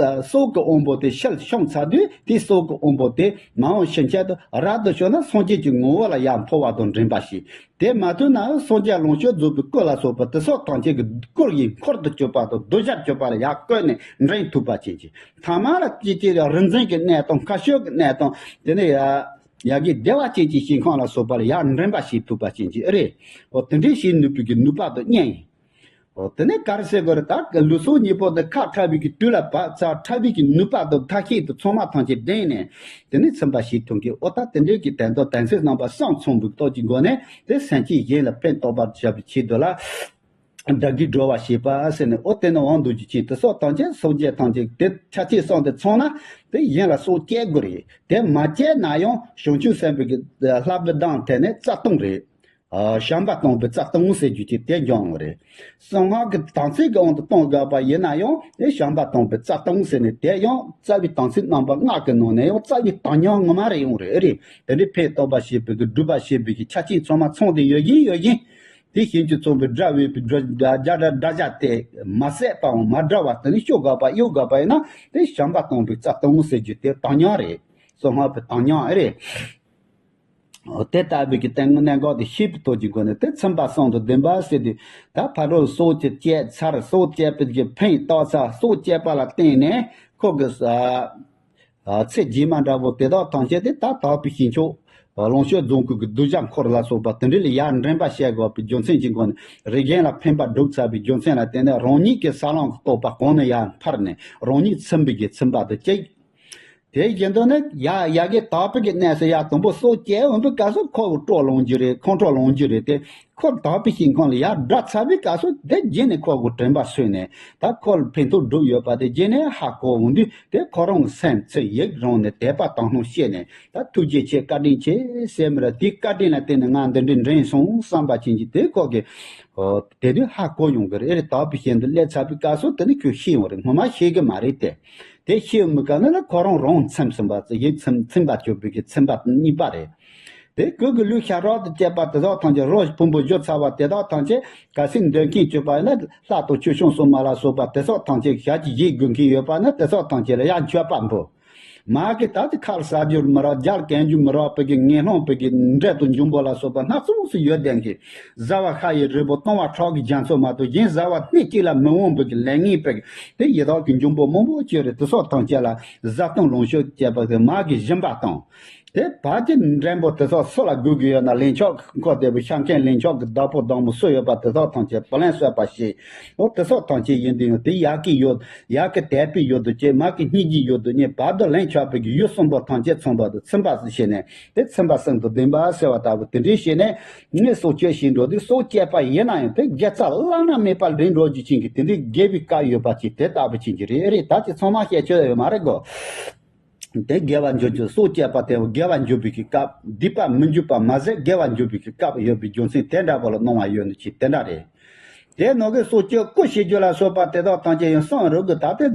སྲོག་གི་དབང་པོ་དེ་ཕྱིར་བཤམས་ཚར་དུས། དེ་སྲོག་གི་དབང་པོ་དེ་མ་འོངས་ཕྱིན་ཆད་དུ་རབ་ཏུ་བྱུང་ན་སངས་རྒྱས་ཀྱི་ངོ་བོ་ལ་ཡར་འཕོ་བ་དང་འདྲེན་པ་ཞིག་དེ་མ་ཐུབ་ན་སངས་རྒྱས་ལོངས་སྤྱོད་རྫོགས་པའི་སྐུ་ལ་སོགས་པ་དེ་སོགས་ཐམས་ཅད་ཀྱི་སྐུ་ཡི་འཁོར་དུ་གྱུར་པ་དང་གདུལ་བྱར་གྱུར་པ་ལ་ཡར་བཀོད་ནས་འདྲེན་ཐུབ་པ་ཅན་གྱི། ཐ་མ་ལ་སྐྱེ་སྐྱེ་རིག་འཛིན་གྱི་གནས་དང་མཁའ་སྤྱོད་ཀྱི་གནས་དང་། དེ་ནས་ཡ། ཡ་གི་བདེ་བ་ཅན་གྱི་ཞིང་ཁམས་ལ་སོགས་པ་ལ་ཡར་འདྲེན་པ་ཞིག་ཐུབ་པ་ཅན་གྱི། ཨེ་རེད། འོ་དེ་འདྲའི་ཞིག་ནུས་པའི་གི་ནུས་པ་དང་གཉིས་ཡིན། འོ་དེ་ནས་ག་རེ་ཟེར་དགོས་རེད། ད་ལུས་སྲོག་གཉིས་པོ་དེ་ཁ་བྲལ་བའི་གི་དུས་ལ་བབ་ཚར། བྲལ་བའི་གི་ནུས་པ་དང་མཐའ་ཤེས་དེ་ཚང་མ་ཐམས་ཅད་ལྡན་ནས། དེ་ནས་ཚིམ་པ་ཞིག་ཐོན་གི། འོ་ད་དེ་འདྲའི་གི་དོན་དང་དོན་ཚན་རྣམ་པ་གསུམ་ཚང་བའི་སྟོབས་ཀྱི་སྒོ་ནས་དེ་སེམས་ཅན་གཞན་ལ་ཕན་ཐོགས་པར་བྱ་བའི་ཆེད་དུ་ལ། དགྲ་བགེགས་སྒྲོལ་བ་ཞེས་པ་ཟེར་ནས། འོ་དེ་ནི་དབང་སྡུད་ཀྱི་ཆེད་དུ་སྲོག་ཐམས་ཅད་སངས་རྒྱས་ཐམས་ཅད་དེ་ཆ་ཆེ་གསུམ་དེ་ཚང་ན་དེ་གཞན་ལ་སྲོག་བཅད་དགོས་རེད། དེ་མ་བཅད་ན་ཡང་བྱང་ཆུབ་སེམས་དཔའི་གི་བསླབ་པའི་གདངས་ཐད་ནས་རྩ་ལྟུང་རེད། བྱམས་པ་སྟོན་པའི་རྩ་ལྟུང་ཟེར་རྒྱུ་ཅིག་དེ་འབྱུང་བ་རེད། གསང་སྔགས་ཀྱི་དམ་ཚིག་གི་དབང་དུ་གཏོང་དགོས་པ་ཡིན་ན་ཡང་དེ་བྱམས་པ་སྟོན་པའི་རྩ་ལྟུང་ཟེར་ནས་དེ་ཡང་རྩ་བའི་དམ་ཚིག་རྣམ་པ་ལྔ་གི་ནང་ནས་ཡང་རྩ་བའི་དམ་ཉམས་ངོ་མ་རེད་ཡོང་རེད། ཨེ་རེད། དེ་འདྲའི་ཕན་བཏགས་པ་བྱེད་པའི་གི་སྒྲུབ་པ་བྱེད་པའི་གི་ཆ་རྐྱེན་ཚང་མ་ཚང་དེ་ཡོད་བཞིན་ཡོད་བཞིན། དེ་བཞིན་གྱི་ཚོགས་པའི་དགྲ་བོས་པའི་དགྲ་དགྲ་དགྲ་དགྲ་བྱ་དེ་མ་བསད་པའམ་མ་བསྒྲལ་བར་དེ་ནི་སྐྱོབ་དགོས་པ་གཡོལ་དགོས་པ་ཡིན་ན་དེ་བྱམས་པ་སྟོན་པའི་རྩ་ལྟུང་ཟེར་རྒྱུ་དེ་དམ་ཉམས་རེད། གསང་སྔགས་པའི་དམ་ཉམས་ཨེ་རེད། དེ་ལྟ་བུའི་གི་སྟེང་གནད་འགག་དེ་ཤེས་པའི་སྟོབས་ཀྱི་སྒོ་ནས་དེ་ཚིམ་པ་གསུམ་དུ་བདེན་པ་ཟེར་དུས་ད་ཕ་རོལ་སྲོག་གཅོད་བཅད་ཚར། སྲོག་བཅད་པའི་གི་ཕན་བཏགས་ཚར། སྲོག་བཅད་པ་ལ་བརྟེན་ནས་ཁོ་གི་ཚེ་རྗེས་མ་འདྲ་བོ་དེ་དག་ཐམས་ཅད་དེ་ད་དག་པའི་ཞིང་མཆོག་ལོངས་སྤྱོད་རྫོང་ཁུལ་གྱི་གདུལ་བྱ་འཁོར་ལ་སོགས་པ་དེ་འདྲ་ལ་ཡར་འདྲེན་པ་བྱེད་དགོས་པའི་རྒྱུ་མཚན་གྱི་སྒོ་ནས་རིགས་ལྡན་ལ་ཕན་པ་བསྒྲུབས་ཚར་བའི་རྒྱུ་མཚན་ལ་བརྟེན་ནས་རང་ཉིད་ཀྱི་ས་བོན་གྱི་རྟོགས་པ་གོང་ནས་ཡར་འཕར་ནས་རང་ཉིད་ཚིམ་པའི་གི་ཚིམ་པ་དེ་གཅིག་དེ་བཞིན་དུ་ནི་ཡ་ཡ་གི་དག་པའི་གི་གནས་སུ་ཡ་དང་པོ་སྲོག་བཅད་འོང་པའི་སྐབས་སུ་ཁོ་བོ་སྲོག་ལོངས་རྒྱུ་རེད། ཁོང་ཁྲོ་ལོངས་རྒྱུ་རེད་དེ། ཁོ་དག་པའི་ཞིང་ཁམས་ལ་ཡར་བསྒྲལ་ཚར་བའི་སྐབས་སུ་དེ་རྗེས་ནས་ཁོ་གི་དྲན་པ་གསོས་ནས་ད་ཁོ་ལ་ཕན་ཐོགས་སྒྲུབ་ཡོད་པ་དེ་རྗེས་ནས་ཧ་གོ་འོང་དུས་དེ་ཁོ་རང་གི་སེམས་ཚེ་ཡིད་རང་ནས་དད་པ་དག་སྣང་སྐྱེས་ནས་ད་ཐུགས་རྗེ་ཆེ་བཀའ་དྲིན་ཆེ་ཟེར་མི་ར་དེའི་བཀའ་དྲིན་ལ་བརྟེན་ནས་ང་འདི་འདྲའི་འདྲེན་སོང་བསམ་པ་ཅན་གྱི་དེ་ཁོ་གི་དེ་དུས་ཧ་གོ་ཡོང་གི་རེད། ཨེ་རེད། དག་པའི་ཞིང་དུ་སླེབས་ཚར་བའི་སྐབས་སུ་དེ་ནི་ཁྱོད་ཤེས་ཡོང་རེད། སྔོན་མ་ཤེས་གི་མ་རེད་དེ། དེ་ཤེས་མི་དཀའ་ན་ལ་ཁོ་རང་རང་ཚིམ་ཟིན་པ་ཡིད་ཚིམ་ཚིམ་པ་གྱུར་པའི་གི་ཚིམ་པ་གཉིས་པ་རེད། དེ་གོས་ཀྱི་ལུས་ཤ་རོགས་དང་བཅས་པ་དེ་དག་ཐམས་ཅད་རོ་ཕུང་པོ་བཞུ་ཚར་བ་དེ་དག་ཐམས་ཅད་གལ་སྲིད་འདོད་མཁན་བྱུང་བ་ཡིན་ན་ལྷ་དང་ཆོས་སྐྱོང་སྲུང་མ་ལ་སོགས་པ་དེ་དག་ཐམས་ཅད་ཞལ་གྱིས་བཞེས་དགོས་མཁན་ཡོད་པ་ན་དེ་དག་ཐམས་ཅད་ལ་ཡང་མཆོད་པ་འབུལ། མ་གི་ད་དེ་ཁ་ལ་ཟ་རྒྱུ་མི་རག་རྒྱ་ལ་གན་རྒྱུ་མི་རག་པའི་གི་ངན་སློང་པའི་གི་འདྲེ་དང་འབྱུང་པོ་ལ་སོགས་པ་སྣ་ཚོགས་སུ་ཡོད་ལྡན་གི། བཟའ་བ་ཤ་ཡི་རིལ་བུ་བཏུང་བ་ཁྲག་གི་རྒྱ་མཚོ་མ་གཏོགས་གཞན་བཟའ་བ་སྣེ་གཅིག་ལ་མི་འོང་བའི་གི་ལས་ངན་པའི་གི་དེ་ཡི་དྭགས་ཀྱི་འབྱུང་པོ་མང་པོ་ཅིག་རེད། དེ་སོགས་ཐམས་ཅད་ལ་བཟའ་བཏུང་ལོངས་སྤྱོད་བཅས་པ་གི་མ་གི་སྦྱིན་པ་བཏང་། དེ་བར་གྱི་འདྲེན་པོ་དེ་སོགས་སུ་ལ་དགོས་ཀྱི་ཡོད་ན་ལན་ཆགས་ཀྱི་འཁོར་དེ་བུ་ཤ་མཁན་ལན་ཆགས་ཀྱི་བདག་པོ་བདག་མོ་སུ་ཡོད་པ་དེ་སོགས་ཐམས་ཅད་བུ་ལན་གསོད་པ་ཞིག་འོ་དེ་སོགས་ཐམས་ཅད་ཡིན་དུས་ཡང་དེ་ཡག་གི་ཡོད། ཡག་གི་དད་པའི་ཡུལ་དུ་བྱེད། མ་གི་སྙིང་རྗེའི་ཡུལ་དུ་བསྙེན། བར་དུ་ལན་ཆགས་པའི་གི་ཡུལ་གསུམ་པོ་ཐམས་ཅད་ཚང་བར་དུ་ཚིམ་པ་ཟེར་བྱས་ནས་དེ་ཚིམ་པ་གསུམ་དུ་བདེན་པ་ཟེར་བ་ལྟ་བུ་དེ་འདྲའི་བྱས་ནས་ངས་སྲོག་གཅོད་བྱེད་འགྲོ་དུས་སྲོག་བཅད་པ་ཡིན་ན་ཡང་དེ་དགེ་རྩ་བླ་ན་མེད་པ་འདྲེན་འགྲོ་རྒྱུ་ཅན་གྱི་དེ་འདྲའི་དགེ་བའི་བཀའ་ཡོད་པ་ཅིག་དེ་ལྟ་བུ་ཅན་གྱི་རེད། རེད། ད་ཅི་ཚང་མ་བཤད་ཆོག་ཡོད་མ་རེད་གོ། དེ་དགེ་བ་འཇུག་རྒྱུ་སྲོག་བཅད་པ་དེ་དགེ་བ་འཇུག་པའི་གི་སྐབས་སྡིག་པ་མི་འཇུག་པ་མ་ཟད་དགེ་བ་འཇུག་པའི་གི་སྐབས་ཡོད་པའི་རྒྱུ་མཚན་དེ་འདྲ་པོ་ལ་གནང་བ་ཡོད་ནི་ཅིག་དེ་འདྲ་རེད། དེ་ནང་གི་སྲོག་གཅོད་རྐུ་བྱེད་རྒྱུ་ལ་སོགས་པ་དེ་དག་ཐམས་ཅད་ཡང་གསང་རུང་གི་ད་ལྟའི་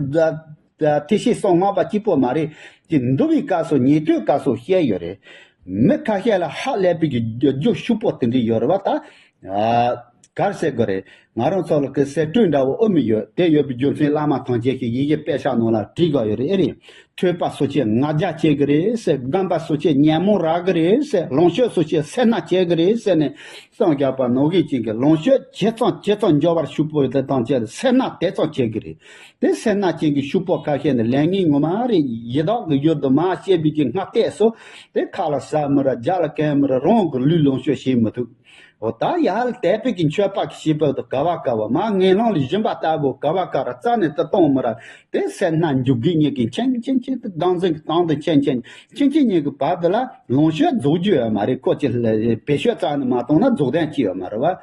ད་ཐེག་ཆེན་གསང་སྔགས་པ་གཅིག་པོ་མ་རེད། དེ་འདུལ་བའི་སྐབས་སུ་ཉན་ཐོས་སྐབས་སུ་བཤད་ཡོད་རེད། མི་ཁ་ཤས་ལ་ཧ་ལས་པའི་གི་རྒྱུ་ཤུགས་པོ་དེ་འདྲ་ཡོད་རེད་བ་ད། ག་རེ་ཟེར་དགོས་རེད། ང་རང་ཚོ་ལ་གི་ཟས་སྤྲོད་འདྲ་བོ་ཨོ་མི་ཡོད། དེ་ཡོད་པའི་རྒྱུ་མཚན་བླ་མ་ཐམས་ཅད་ཀྱིས་ཡི་གེ་དཔེ་ཆ་ནང་ལ་བྲིས་དགོས་ཡོད་རེད། ཨེ་རེད། ཐོས་པ་སོ་སྐྱེ་ང་རྒྱལ་བྱེད་གི་རེད་ཟེར། རྒན་པ་སོ་སྐྱེ་ཉོན་མོངས་རག་གི་རེད་ཟེར། ལོངས་སྤྱོད་སོ་སྐྱེ་སེར་སྣ་བྱེད་གི་རེད་ཟེར་ནས་གསུངས་བཞག་པ་ནང་བཞིན་ཅན་གྱི་ལོངས་སྤྱོད་ཇི་ཙམ་ཇི་ཙམ་འབྱོར་བར་ཤུགས་པོ་ཡོད་དེ་ཐམས་ཅད་སེར་སྣ་དེ་ཙམ་བྱེད་གི་རེད། དེ་སེར་སྣ་ཅན་གྱི་ཤུགས་པོ་ཁ་ཤས་ནི་ལས་ངན་ངོ་མ་རེད། ཡི་དྭགས་ཀྱི་ཡུལ་དུ་མར་སྐྱེས་པའི་གི་སྔ་ལྟས་སུ་དེ་ཁ་ལ་ཟ་མི་ར་རྒྱ་ལ་གན་མི་ར་རང་གི་ལུས་ལོངས་སྤྱོད་བྱེད་མི་ཐུབ། འོ་ད་ཡར་དད་པའི་གི་མཆོད་པ་གི་བྱེད་པ་དུ་ག་བ་ག་བ་མ་ངན་སློང་ལ་སྦྱིན་པ་ལྟ་བུ་ག་བ་ག་ར་རྩ་ནས་དུ་གཏོང་མི་ར། དེ་སེར་སྣ་འཇུག་གི་ཉེ་གི་ཆེན་ཆེན་ཆེན་དུ་སྡང་འཛིན་གི་སྟེང་དུ་ཆེན་ཆེན་ཆེན་ཆེན་ཉེ་གི་བར་དུ་ལ་ལོངས་སྤྱོད་རྫོགས་རྒྱུ་ཡོད་མ་རེད། ཁོ་ཅི་ལ་བེད་སྤྱོད་རྩ་ནས་མ་བཏང་ན་རྫོགས་དོན་ཅི་ཡོད་མ་རེད་བ།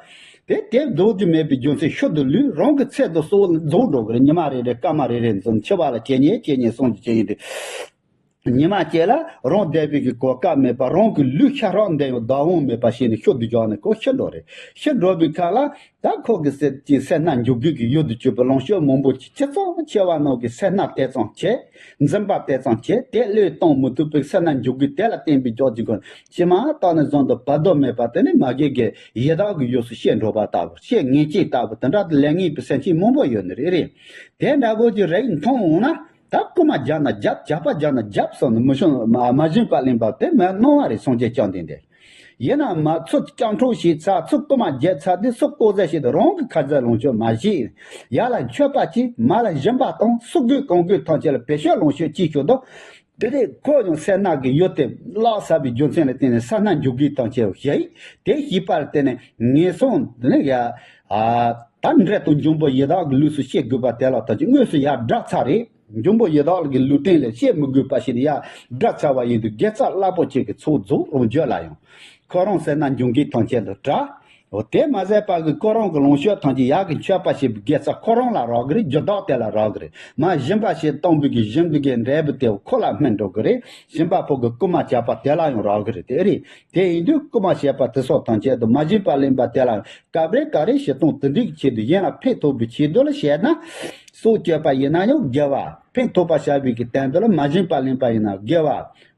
དེ་དེ་རྫོགས་རྒྱུ་མེད་པའི་རྒྱུ་མཚན་ཤུལ་དུ་ལུས་རང་གི་ཚེ་དུ་གསོ་བ་རྫོགས་འགྲོ་གི་རེད། ཉི་མ་རེ་རེ་སྐར་མ་རེ་རེ་འཛིན་འཆི་བ་ལ་བྱེད་ཉེ་བྱེད་ཉེ་སོང་གི་བྱེད་ཉེ་དུ། ཉི་མ་གཅིག་ལ་རང་བསྡད་པའི་གི་གོ་སྐབས་མེད་པ། རང་གི་ལུས་ཤ་རོགས་འདི་ཡང་བདག་དབང་མེད་པ་བྱས་ནས་ཤུལ་དུ་འཇོག་ནས་ཁོ་ཤི་འགྲོ་རེད། ཤི་འགྲོ་བའི་ཁ་ལ་ད་ཁོ་གི་སེར་གྱི་སེར་སྣ་འཇུག་རྒྱུ་གི་ཡུལ་དུ་གྱུར་པའི་ལོངས་སྤྱོད་མང་པོ་ཅིག་ཅི་ཙམ་ཆེ་བ་ནང་གི་སེར་སྣ་དེ་ཙམ་བྱེད། འཛིན་པ་དེ་ཙམ་བྱེད། དེ་བློས་གཏོང་མི་ཐུབ་པའི་སེར་སྣ་འཇུག་རྒྱུ་དེ་ལ་བརྟེན་པའི་ཕྱོགས་ཀྱི་ཁོ་ཕྱི་མ་ལྟ་ནས་བཟུང་དུ་བར་དོ་མེད་པ་དེ་ནི་མ་གི་གི་ཡི་དྭགས་ཀྱི་ཡུལ་སུ་སྐྱེ་འགྲོ་བ་ལྟ་བུ། སྐྱེ་ངན་སྐྱེས་ལྟ་བུ་དེ་འདྲ་དུ་ལས་ངན་པའི་སེམས་ཅན་མང་པོ་ཡོད་ནི་རེད། རེད། དེ་འདྲ་བོ་ཅིག་རེག་མཐོང་འོང་ན། ད་རྐུ་མ་རྒྱབ་ན་རྒྱབ། ཇག་པ་རྒྱབ་ན་རྒྱབ་བསམ་ནས་མི་ཤོང་མ་མ་བཞིན་པ་ལེན་པ་དེ་མི་སྣང་བ་རེད། སངས་རྒྱས་བཅོམ་ལྡན་འདས། ཡིན་ན་མ་ཚུར་སྐྱབས་འགྲོ་བྱས་ཚར། ཚུར་རྐུ་མ་རྒྱག་ཚར་དུས་ཚུར་ལྐོག་ཟ་བྱས་ཏེ་རང་གི་ཁ་ཟས་ལོངས་སྤྱོད་མ་བྱེད། ཡར་ལ་མཆོད་པ་གྱིས། མར་ལ་སྦྱིན་པ་བཏང་། སུ་དགོས་གང་དགོས་ཐམས་ཅད་ལ་བེད་སྤྱོད་ལོངས་སྤྱོད་ཅིག་ཞུ་དོ། དེ་ནས་ཁོ་ཡང་སེར་སྣ་གི་ཡུལ་དེ་བརླག་ཚར་བའི་རྒྱུ་མཚན་ལ་བརྟེན་ནས་སེར་སྣ་འཇུག་རྒྱུའི་ཐམས་ཅད་བཞེས། དེ་བཞེས་པ་ལ་བརྟེན་ནས་ངན་སོང་དེ་ནས་ཡ་ཨ་ད་འདྲེ་དང་འབྱུང་པོ་ཡི་དྭགས་ཀྱི་ལུས་སུ་སྐྱེ་དགོས་པ་དེ་ལ་ཐམས་ཅད་དངོས་སུ་ཡར་བསྒྲལ་ཚར་རེད། འབྱུང་པོ་ཡི་དྭགས་ཀྱི་ལུས་རྟེན་ལས་སྐྱེ་མི་དགོས་པ་ཞིག་ཡར་བསྒྲལ་ཚར་བ་ཡིན་དུས་དགེ་རྩ་རླབས་པོ་ཆེ་གི་ཚོགས་རྫོགས་རང་རྒྱུད་ལ་ཡང་ཁོ་རང་སེར་སྣ་འབྱུང་གི་ཐམས་ཅད་དུ་བྲལ། འོ་དེ་མ་ཟད་པ་གི་ཁོ་རང་གི་ལོངས་སྤྱོད་ཐམས་ཅད་ཡག་གི་མཆོད་པ་བྱེད་པའི་དགེ་རྩ་ཁོ་རང་ལ་རག་གི་རེད། རྒྱུ་བདག་དེ་ལ་རག་གི་རེད། མ་སྦྱིན་པ་བྱེད་གཏོང་བའི་གི་སྦྱིན་པའི་གི་འབྲས་བུ་དེ་ཁོ་ལ་སྨིན་འགྲོ་གི་རེད། སྦྱིན་པ་ཕོག་གི་རྐུ་མ་བྱས་པ་དེ་ལ་ཡང་རག་གི་རེད། དེ་རེད། དེ་ཡིན་དུས་རྐུ་མ་བྱས་པ་དེ་སོགས་དང་བཅས་ཏེ་མ་སྦྱིན་པ་ལེན་པ་དེ་ལ་སྐབས་རེ་ག་རེ་བྱེད་སྟངས་དེ་འདྲའི་ཆེད་དུ་གཞན་ལ་ཕན་ཐོགས་པའི་ཆེད་དུ་ལ་བྱས་ན། སྲོག་གཅོད་པ་ཡིན་ན་ཡང་དགེ་བ། ཕན་ཐོགས་པ་བྱ་བའི་གི་དོན་དུ་ལ་མ་སྦྱིན་པ་ལེན་པ་ཡིན་ན་དགེ་བ།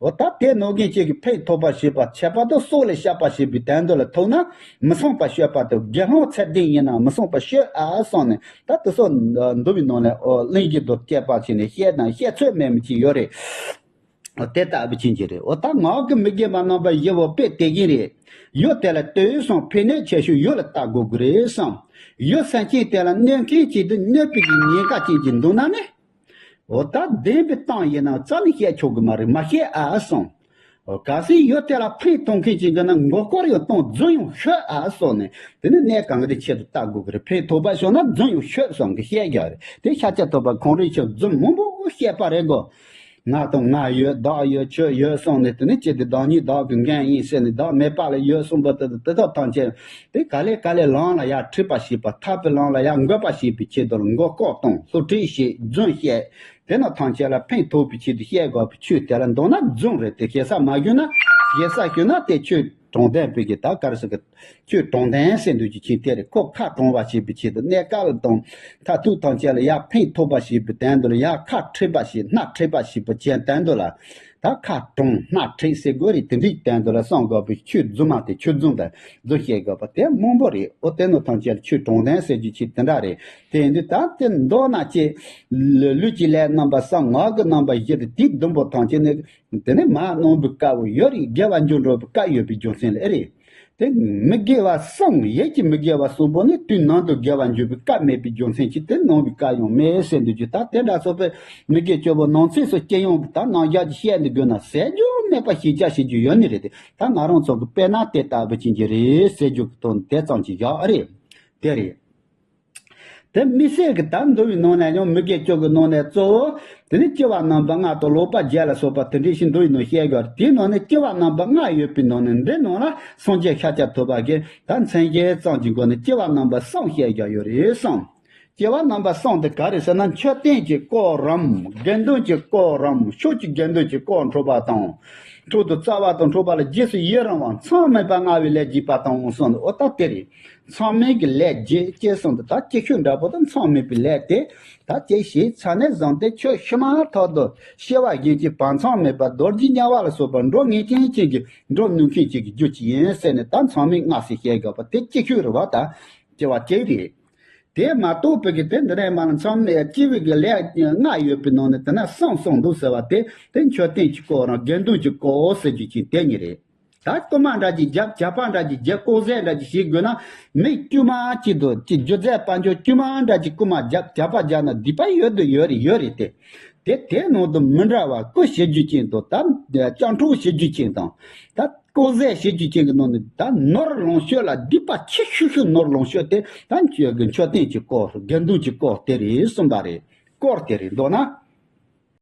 འོ་ད་དེ་ནང་བཞིན་གཅིག་གི་ཕན་ཐོགས་པ་བྱེད་པ་ཁྱད་པར་དུ་སྲོག་ལ་བཤགས་པ་བྱེད་པའི་དོན་དུ་ལ་ཐོབ་ན་མི་བསྲུང་བ་སྤྱོད་པ་དེ་དགེ་སློང་ཚད་ལྡན་ཡིན་ན་མི་བསྲུང་བ་སྤྱོད་ཨ་གསུངས་ནས། ད་དེ་སོགས་འདུལ་བའི་ནང་ལ་འོ་གླེང་གཞི་དུ་བསྐྱེད་པ་བྱས་ནས་བཤད་དང་བཤད་ཚོད་མེད་མི་ཅིག་ཡོད་རེད། འོ་དེ་ལྟ་བུ་ཅན་གྱི་རེད། འོ་ད་ངག་གི་མི་དགེ་བ་རྣམ་པ་བཞི་བོ་དཔེ་དེ་བཞིན་རེད། ཡུལ་དེ་ལ་ལྟོས་སམ་ཕན་གནོད་ཆེ་ཤོས་ཡུལ་ལ་ལྟ་དགོས་ཀྱི་རེད་སམ། ཡུལ་སེམས་ཅན་དེ་ལ་གནོད་མཁན་ཅིག་ཏུ་གནོད་པའི་གི་ཉེན་ཁ་ཅན་ཅིག་འདུག་ན་ནི། འོ་ད་བདེན་པའི་སྟངས་ཡིན་ན་རྩ་ནས་བཤད་ཆོག་གི་མ་རེད། མ་བཤད་ཨ་གསུངས། འོ་གལ་སྲིད་ཡུལ་དེ་ལ་ཕན་ཐོགས་མཁན་ཅིག་འདུག་ན་མགོ་སྐོར་ཡང་གཏོང་རྫུན་ཡང་ཤོད་ཨ་གསུངས་ནས། དེ་ནི་གནས་གང་གི་ཆེད་དུ་ལྟ་དགོས་ཀྱི་རེད། ཕན་ཐོགས་པ་བྱུང་ན་རྫུན་ཡང་ཤོད་གསུངས་གི་བཤད་རྒྱུ་རེད། དེ་ཤཱཀྱ་ཐུབ་པ་ཁོང་རང་ཚོས་རྫུན་མང་པོ་བཤད་པ་རེད་གོ། ང་དང་ང་ཡོད། བདག་ཡོད། ཁྱོད་ཡོད་གསུངས་ནས། དེ་ནི་ཅི་སྟེ་བདག་ཉིད་བདག་གི་མགོན་ཡིན་ཟེར་ནས་བདག་མེད་པ་ལ་ཡོད་གསུངས་པ་དེ་དེ་དག་ཐམས་ཅད་དེ་ག་ལེ་ག་ལེ་ལམ་ལ་ཡར་ཁྲིད་པ་བྱེད་པ། ཐར་པའི་ལམ་ལ་ཡར་འགོད་པ་བྱེད་པའི་ཆེད་དུ་ལ་མགོ་སྐོར་གཏོང་བསླུ་བྲིད་བྱེད་རྫུན་བཤད། དེ་རྣམས་ཐམས་ཅད་ལ་ཕན་ཐོགས་པའི་ཆེད་དུ་བཤད་དགོས་པའི་ཆོས་དེ་ལ་འདོད་ན་རྫུན་རེད་དེ། ཞེ་ས་མ་ཞུས་ན། ཞེ་ས་ཞུས་ན་དེ་ཆོས་དྲང་བདེན་པའི་གི་ད་ག་རེ་ཟེར་གི། ཆོས་དྲང་བདེན་ཟེར་འདུག་ཅིག་ཆེན་དེ་རེད། ཁོ་ཁ་དྲང་བ་བྱེད་པའི་ཆེད་དུ་གནས་སྐབས་དང་མཐར་ཐུག་ཐམས་ཅད་ལ་ཡར་ཕན་ཐོགས་པ་བྱེད་པའི་དོན་དུ་ལ་ཡར་ཁ་ཁྲིད་པ་བྱེད། སྣ་ཁྲིད་པ་བྱེད་པའི་ཆེད་དོན་དུ་ལ། ད་ཁ་དྲང་སྣ་ཁྲིད་ཟེར་དགོས་རེད། དེ་འདྲའི་དོན་དུ་ལ་གསུང་དགོས་པའི་ཆོས་རྫུན་མ་དེ། ཆོས་རྫུན་དང་རྫུན་བཤད་དགོས་པ་དེ་མང་པོ་རེད། ཨོ་དེ་ནོ་ཐམས་ཅད་ལ་ཆོས་དྲང་བདེན་ཟེར་རྒྱུ་ཆེ་དེ་འདྲ་རེད། དེ་ཡིན་དུས་ད་དེ་མདོར་ན་ཅི། ལུས་ཀྱི་ལས་རྣམ་པ་གསུམ། ངག་གི་རྣམ་པ་བཞི་དང་དེ་བདུན་པོ་ཐམས་ཅད་ནི། དེ་ནི་མ་གནང་བའི་སྐབས་ཡོད་རེད། དགེ་བ་འབྱུང་འགྲོ་བའི་སྐབས་ཡོད་པའི་རྒྱུ་མཚན་ལ་ཨེ་རེད། དེ་མི་དགེ་བ་གསུམ། ཡིད་ཀྱི་མི་དགེ་བ་གསུམ་པོ་ནི་དུས་ནང་དུ་དགེ་བ་འབྱུང་བའི་སྐབས་མེད་པའི་རྒྱུ་མཚན་གྱིས་དེ་གནང་བའི་སྐབས་ཡང་མེད་ཟེར་འདུག་རྒྱུ། ད་དེ་འདྲ་སོགས་པའི་མི་དགེ་བཅུ་པོ་ནང་གསེས་སུ་སྐྱེ་ཡོང་གི། ད་ནང་བཞག་གི་བཤད་འདི་དགོས་ན་ཟེར་རྒྱུ་མེད་པ་ཞིག་ཅག་བྱེད་རྒྱུ་ཡོད་ནི་རེད་དེ། ད་ང་རང་ཚོ་གི་དཔེར་ན་དེ་ལྟ་བུ་ཅན་གྱི་རེད་ཟེར་རྒྱུ་གི་དོན་དེ་ཙམ་གྱི་ཡག་ཨེ་རེད། དེ་རེད། དེ་དམིགས་བསལ་གྱི་ད་འདུལ་བའི་ནང་ནས་ཡང་མི་དགེ་བཅུ་གི་ནང་ནས་གཙོ་བོ་དེ་ནི་སྐྱེ་བ་རྣམ་པ་ལྔ་དང་ལོག་པ་བརྒྱད་ལ་སོགས་པ་དེ་འདྲའི་ཞིག་འདུལ་བའི་ནང་བཤད་དགོས། དེའི་ནང་ནས་སྐྱེ་བ་རྣམ་པ་ལྔ་ཡོད་པའི་ནང་ནས་འདི་ནང་ལ་སངས་རྒྱས་ཤཱཀྱ་ཐུབ་པ་གིས་ད་མཚན་གཞི་ཙམ་གྱི་སྒོ་ནས་སྐྱེ་བ་རྣམ་པ་གསུམ་བཤད་དགོས་ཡོད་རེད་གསུངས། སྐྱེ་བ་རྣམ་པ་གསུམ་དེ་ག་རེ་ཟེར་ན། མཆོད་རྟེན་གྱི་དཀོར་རམ། དགེ་འདུན་གྱི་དཀོར་རམ། ཕྱོགས་ཀྱི་དགེ་འདུན་གྱི་དཀོར་འཕྲོག་པ་དང་། འཕྲོག་ཏུ་རྩ་བ་དང་འཕྲོག་པ་ལ་རྗེས་སུ་ཡི་རང་བ། མཚམས་མེད་པར་བསྔལ་བའི་ལས་བགྱིས་པ་དང་གསུངས་འདུག་ཨོ་ད་དེ་རེད། མཚམས་མེད་ཀྱི་ལས་བགྱིས་ཅེས་གསུངས་འདུག་ད་ཅིག་ཤོས་འདྲ་པོ་དང་མཚམས་མེད་པའི་ལས་དེ། ད་ཅིག་ཞིག་ཚ་ནས་བཟུང་སྟེ་ཆོས་ཤི་མ་ཐག་ཏུ་སྐྱེ་བ་གཞན་གྱི་བར་མཚམས་མེད་པར་རྡོ་རྗེ་དམྱལ་བ་ལ་སོགས་པར་འགྲོ་ངེས་ཅན་ཅན་གྱི་འགྲོ་ནུས་མཁན་ཅིག་གི་རྒྱུ་ཅིག་ཡིན་ཟེར་ནས། ད་མཚམས་མེད་ལྔ་ཟེར་བཤད་དགོས་པ་དེ་ཅིག་ཤོས་རེད་བ། ད་སྐྱེ་བ་གཅིག་རེད། དེ་མ་གཏོགས་པའི་གི་དེ་འདི་ནས་མ་ལ་མཚམས་མེད་སྐྱེ་བའི་གི་ལས་ལྔ་ཡོད་པའི་ནང་ནས་དེ་ན་གསུམ་གསུངས་འདུག་ཟེར་བ་དེ། དེ་མཆོད་རྟེན་གྱི་དཀོར་རམ་དགེ་འདུན་གྱི་དཀོར་ཟེར་རྒྱུ་ཅིག་དེ་གཉིས་རེད། ད་རྐུ་མ་འདྲ་ཅིག་བརྒྱབ། ཇག་པ་འདྲ་ཅིག་བརྒྱབ། དཀོར་ཟས་འདྲ་ཅིག་བྱེད་དགོས་ན། མི་དཀྱུས་མ་གཅིག་ཏུ་ཅིག་སྒྱུ་རྩལ་དཔལ་འབྱོར་དཀྱུས་མ་འདྲ་ཅིག་རྐུ་མ་བརྒྱབ། ཇག་པ་བརྒྱབ་ན་སྡིག་པ་ཡོད་དུ་ཡོད་རེད། ཡོད་རེད་དེ། དེ་དེའི་ནང་དུ་མི་འདྲ་བ་རྐུ་བྱེད་རྒྱུ་ཅན་དང་། ད་སྤྱང་གྲུང་བྱེད་རྒྱུ་ཅན་དང་། ད་དཀོར་ཟས་བྱེད་རྒྱུ་ཅན་གྱི་ནང་ནས་ད་ནོར་ལོངས་སྤྱོད་ལ་སྡིག་པ་ཆེ་ཤོས་ཤོས་ནོར་ལོངས་སྤྱོད་དེ་ད་ཁྱོད་ཀྱི་མཆོད་རྟེན་གྱི་དཀོར། དགེ་འདུན་གྱི་དཀོར་དེ་རེད་གསུངས་པ་རེད། དཀོར་དེ་རེད་འདོད་ན།